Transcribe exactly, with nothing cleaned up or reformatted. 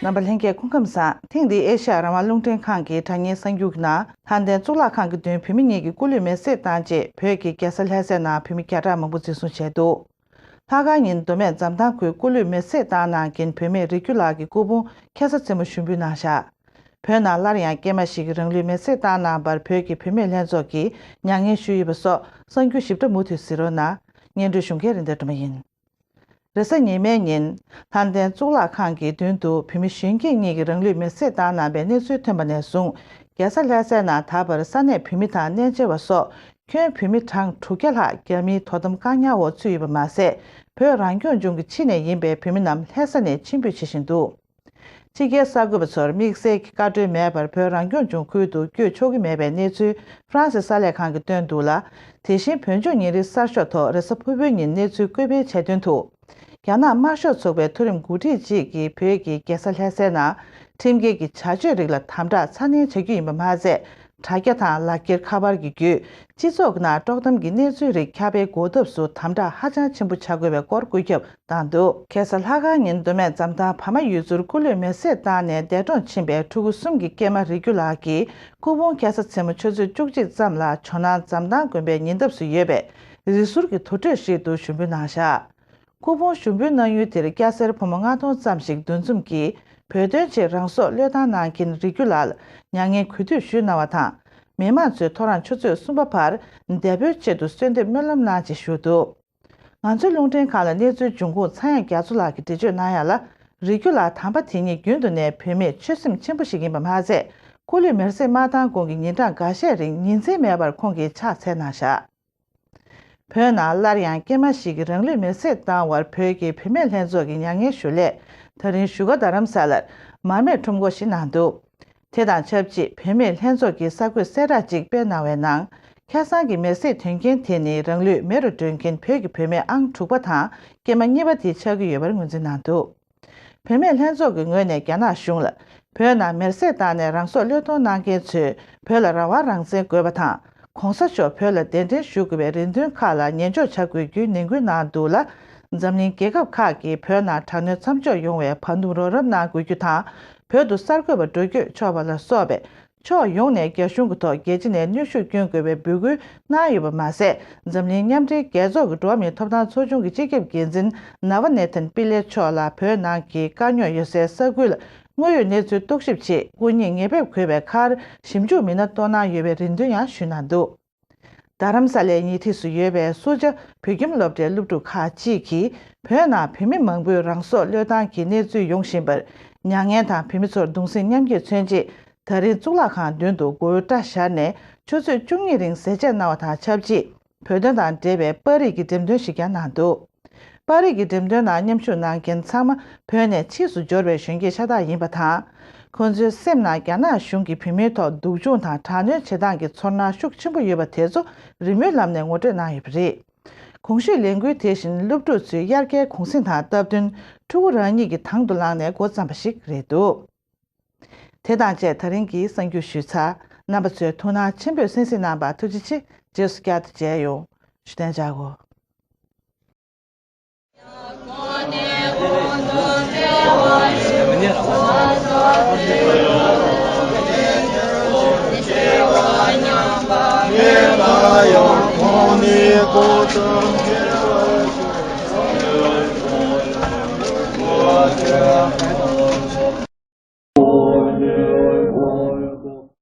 རྣམ་པ་ལྷན་རྒྱས་སྐུ་ཁམས་བཟང་། ཐེངས་འདིའི་ཨེ་ཤ་ཡ་རང་དབང་རླུང་འཕྲིན་ཁང་གི་དྲ་བརྙན་གསར་འགྱུར་གྱི་ནང་། ལྷ་ལྡན་གཙུག་ལག་ཁང་གི་མདུན་བོད་མི་གཉིས་ཀྱིས་སྐུ་ལུས་མེར་སྲེག་བཏང་རྗེས། བོད་ཀྱི་རྒྱལ་ས་ལྷ་སའི་ནང་བོད་མི་བརྒྱ་ཕྲག་མང་པོ་འཛིན་བཟུང་བྱས་འདུག་ལྷག་དཀར་ཉིན་མདོ་སྨད་འཛམ་ཐང་ཁུལ་སྐུ་ལུས་མེར་སྲེག་བཏང་གནང་མཁན་བུད་མེད་རིག་རྒྱུ་ལགས་ཀྱི་སྐུ་ཕུང་ཁ་ས་རྩེ་མོ་ཞུགས་འབུལ་གནང་བཞག་བོད་ནང་སླར་ཡང་སྐྱེས་མ་ཞིག་གིས་རང་ལུས་མེར་སྲེག་བཏང་གནང་བར་བོད་ཀྱི་བུད་མེད་ལྷན་ཚོགས་ཀྱིས་མྱ་ངན་ཞུས་ཡོད་པ་སོགས་གསར་འགྱུར་ཞིབ་ཕྲ་མུ་མཐུད་གཟིགས་རོགས་གནང་། སྙན་སྒྲོན་ཞུ་མཁན་རེད། འདིར་སྒྲོལ་མ་ཡིན། རེས་གཟའ་ཉི་མའི་ཉིན། ལྷ་ལྡན་གཙུག་ལག་ཁང་གི་མདུན་དུ་བོད་མི་གཞོན་སྐྱེས་གཉིས་ཀྱིས་རང་ལུས་མེར་སྲེག་བཏང་གནང་བའི་གནས་ཚུལ་ཐོན་པ་ནས་བཟུང་། རྒྱལ་ས་ལྷ་སའི་ནང་ད་བར་ས་གནས་བོད་མི་དང་གནས་མཇལ་བ་སོགས་ཁྱོན་བོད་མི་གྲངས་དྲུག་བརྒྱ་ལྷག་རྒྱ་མིའི་དོ་དམ་བཀག་ཉར་འོག་ཚུད་ཡོད་པ་མ་ཟད། བོད་རང་སྐྱོང་ལྗོངས་ཀྱི་ཕྱི་ནས་ཡིན་པའི་བོད་མི་རྣམས་ལྷ་ས་ནས་ཕྱིར་འབུད་བྱེད་བཞིན་འདུག་ཕྱི་རྒྱལ་གསར་འགོད་པ་ཚོར་དམིགས་བསལ་གྱི་བཀའ་འཁྲོལ་མེད་པར་བོད་རང་སྐྱོང་ལྗོངས་ཁུལ་དུ་བསྐྱོད་ཆོག་གི་མེད་པའི་གནས་ཚུལ་ཧྥ་རན་སི་གསར་ལས་ཁང་གིས་བཏོན་འདུག་ལ། དེ་བཞིན་བོད་ལྗོངས་ཉིན་རེའི་གསར་ཤོག་ཐོག་རེས་གཟའ་ཕུར་བུའི་ཉིན་གནས་ཚུལ་བཀོད་སྤེལ་བྱས་དོན་དུ། རྒྱ་ནག་དམར་ཤོག་ཚོགས་པའི་མཐོ་རིམ་འགོ་ཁྲིད་ཅིག་གིས་བོད་ཀྱི་རྒྱལ་ས་ལྷ་སའི་ནང་ཁྲིམས་འགལ་གྱི་བྱ་སྤྱོད་རིགས་ལ་དམ་དྲག་ཚ་ནན་བྱ་རྒྱུ་ཡིན་པ་མ་ཟད། དྲ་རྒྱ་དང་ལག་འཁྱེར་ཁ་པར་གྱི་བརྒྱུད་སྤྱི་ཚོགས་ཀྱི་ནང་དཀྲོག་གཏམ་གྱི་གནས་ཚུལ་རིགས་ཁྱབ་སྤེལ་འགོག་ཐབས་སུ་དམ་དྲག་ཧ་ཅང་ཆེན་པོ་བྱ་དགོས་པའི་སྐོར་བཀོད་ཁྱབ་བཏང་འདུག་ཁ་སང་ལྷག་དཀར་ཉིན་མདོ་སྨད་འཛམ་ཐང་བ་མ་ཡུལ་ཚོར་སྐུ་ལུས་མེར་སྲེག་བཏང་ནས་འདས་གྲོངས་ཕྱིན་པའི་ཕྲུ་གུ་གསུམ་གྱི་སྐྱེས་མ་རིག་རྒྱུ་ལགས་ཀྱི་སྐུ་ཕུང་ཁ་ས་མཚན་མོ་ཆུ་ཚོད་བཅུ་གཅིག་ཙམ་ལ་ཇོ་ནང་འཛམ་ཐང་དགོན་པའི་ཉེ་འདབས་སུ་ཡོད་པའི་རི་ཟུར་གྱི་དུར་ཁྲོད་ཞིག་ཏུ་ཞུགས་འབུལ་གནང་བཞག་སྐུ་ཕུང་ཞུགས་འབུལ་གནང་ཡུལ་དེར་སྐྱ་སེར་ཕོ་མོ་ལྔ་སྟོང་ཙམ་ཞིག་འདུ་འཛོམས་ཀྱིས་བོད་དོན་ཆེད་རང་སྲོག་བློས་བཏང་གནང་མཁན་རིག་རྒྱུ་ལགས་ལ་མྱ་ངན་གུས་འདུད་ཞུས་གནང་བ་དང་། མི་མང་ཚོས་ཐོ་རངས་ཆུ་ཚོད་གསུམ་པ་བར་བདེ་པོའི་ཆེད་དུ་གསོལ་འདེབས་སྨོན་ལམ་གནང་ཅེས་ཞུས་འདུག་ང་ཚོའི་རླུང་འཕྲིན་ཁང་ལ་གནས་ཚུལ་འབྱུང་ཁུངས་ཚངས་དབྱངས་རྒྱ་མཚོ་ལགས་ཀྱིས་འགྲེལ་བརྗོད་གནང་ཡ་ལ། རིག་རྒྱུ་ལགས་དམ་པ་དེ་ཉིད་རྒྱུན་དུ་ནས་བོད་མིར་ཆོད་སེམས་ཆེན་པོ་ཞིག་ཡིན་པ་མ་ཟད། སྐུ་ལུས་མེར་སྲེག་མ་བཏང་གོང་གི་ཉིན་གྲངས་འགའ་ཤས་རིང་ཉིན་མཚན་མེད་པར་ཁོང་གིས་ཕྱག་འཚལ་གནང་བཞག་བོད་ནང་སླར་ཡང་སྐྱེས་མ་ཞིག་གིས་རང་ལུས་མེར་སྲེག་བཏང་བར་བོད་ཀྱི་བུད་མེད་ལྷན་ཚོགས་ཀྱིས་མྱ་ངན་ཞུ་སླད། ད་རིང་བཞུགས་སྒར་རྡ་རམ་ས་ལར་མར་མེ་ཁྲོམ་སྐོར་ཞིག་གནང་འདུག་དེ་དང་ཆབས་ཅིག་བུད་མེད་ལྷན་ཚོགས་ཀྱིས་གསར་འགོད་གསལ་བསྒྲགས་ཅིག་སྤེལ་གནང་བའི་ནང་། ཁ་སང་གི་མེར་སྲེག་དོན་རྐྱེན་དེ་ནི་རང་ལུས་མེ་རུ་སྒྲོན་མཁན་བོད་ཀྱི་བུད་མེད་ཨང་དྲུག་པ་དང་སྐྱེས་མ་གཉིས་པ་དེ་ཆགས་ཀྱི་ཡོད་པར་ངོས་འཛིན་གནང་འདུག་བུད་མེད་ལྷན་ཚོགས་ཀྱི་ངོས་ནས་རྒྱ་ནག་གཞུང་ལ། བོད་ནང་མེར་སྲེག་བཏང་ནས་རང་སྲོག་བློས་གཏོང་གནང་མཁན་ཚོས་བོད་ལ་རང་དབང་རང་བཙན་དགོས་པ་དང་། གོང་ས་མཆོག་བོད་ལ་གདན་འདྲེན་ཞུ་དགོས་པའི་རེ་འདུན་ཁག་ལ་ཉན་འཇོག་བྱ་དགོས་རྒྱུའི་ནན་སྐུལ་གནང་འདུག་ལ། འཛམ་གླིང་རྒྱལ་ཁབ་ཁག་གིས་བོད་ནང་དྲག་གནོན་མཚམས་འཇོག་ཡོང་བའི་བར་འདུམ་རོགས་རམ་གནང་དགོས་རྒྱུ་དང་། བོད་དུ་གསར་འགོད་པ་འགྲོ་སྐྱོད་ཆོག་པ་ལ་སོགས་པའི། ཕྱོགས་ཡོངས་ནས་རྒྱ་གཞུང་གི་ཐོག་རྒྱལ་སྤྱི་ནས་གནོན་ཤུགས་སྐྱོན་དགོས་པའི་འབོད་སྐུལ་གནང་ཡོད་པ་མ་ཟད། འཛམ་གླིང་མཉམ་འབྲེལ་རྒྱལ་ཚོགས་ཀྱི་འགྲོ་བ་མིའི་ཐོབ་ཐང་ཚོགས་ཆུང་གི་སྤྱི་ཁྱབ་འགན་འཛིན་ནཱ་ཝ་ནེ་ཐན་པི་ལེ་མཆོག་ལ་བོད་ནང་གི་དཀའ་རྙོག་ཡོད་སའི་ས་ཁུལ་ལ་དངོས་ཡོད་གནས་ཚུལ་རྟོག་ཞིབ་ཆེད་སྐུ་ཉིད་ངེས་ཕེབས་དགོས་པའི་ཁར་ཞིབ་འཇུག་མི་སྣ་གཏོང་གནང་ཡོད་པའི་རེ་འདུན་ཡང་ཞུས་གནང་འདུག་རྡ་རམ་ས་ལའི་ཉེ་འཁྲིས་སུ་ཡོད་པའི་སུ་ཇཱ་བོད་ཁྱིམ་སློབ་གྲྭའི་སློབ་ཕྲུག་ཁག་ཅིག་གིས་བོད་ནང་བོད་མི་མང་པོས་རང་སྲོག་བློས་བཏང་གི་གནས་ཚུལ་ཡོང་བཞིན་པར་མྱ་ངན་དང་བོད་མི་ཚོར་གདུང་སེམས་མཉམ་སྐྱེད་མཚོན་ཆེད། ད་རིང་གཙུག་ལག་ཁང་མདུན་དུ་མགོ་བོའི་སྐྲ་བཞར་ནས་ཆུ་ཚོད་བཅུ་གཉིས་རིང་ཟས་བཅད་གནང་བ་དང་ཆབས་ཅིག་བོད་དོན་དང་འབྲེལ་བའི་པར་རིས་ཀྱི་འགྲེམས་སྟོན་ཞིག་ཀྱང་གནང་འདུག་པར་རིས་ཀྱི་འགྲེམས་སྟོན་ནང་མཉམ་ཞུགས་གནང་མཁན་ཚང་མ་བོད་ནས་ཕྱིས་སུ་འབྱོར་བའི་གཞོན་སྐྱེས་ཤ་སྟག་ཡིན་པ་དང་། ཁོང་ཚོའི་སེམས་ནང་རྒྱ་ནག་གཞུང་གིས་བོད་མིའི་ཐོག་སྡུག་སྦྱོང་དང་དྲག་གནོན་བྱེད་སྟངས་ཀྱི་ཚོར་སྣང་ཤུགས་ཆེན་པོ་ཡོད་པ་དེ་ཚོ་རི་མོའི་ལམ་ནས་ངོ་སྤྲོད་གནང་ཡོད་པ་རེད། གོང་ཞུས་ལས་འགུལ་དེ་བཞིན་སློབ་ཕྲུག་ཚོའི་དབྱར་ཁའི་གུང་གསེང་དང་སྟབས་བསྟུན་ཕྲུ་གུ་རང་ཉིད་ཀྱིས་དང་དུ་བླངས་ནས་འགོ་བརྩམས་པ་ཞིག་རེད་འདུག་དེ་དང་བཅས་ད་རིང་གི་གསར་འགྱུར་ཞུས་ཚར། རྣམ་པ་ཚོས་ཐུགས་སྣང་ཆེན་པོས་གསན་གཟིགས་གནང་བར་ཐུགས་རྗེ་ཆེ། རྗེས་སུ་བསྐྱར་དུ་མཇལ་ཡོང་། བཞུགས་གདན་འཇགས་སྒོ།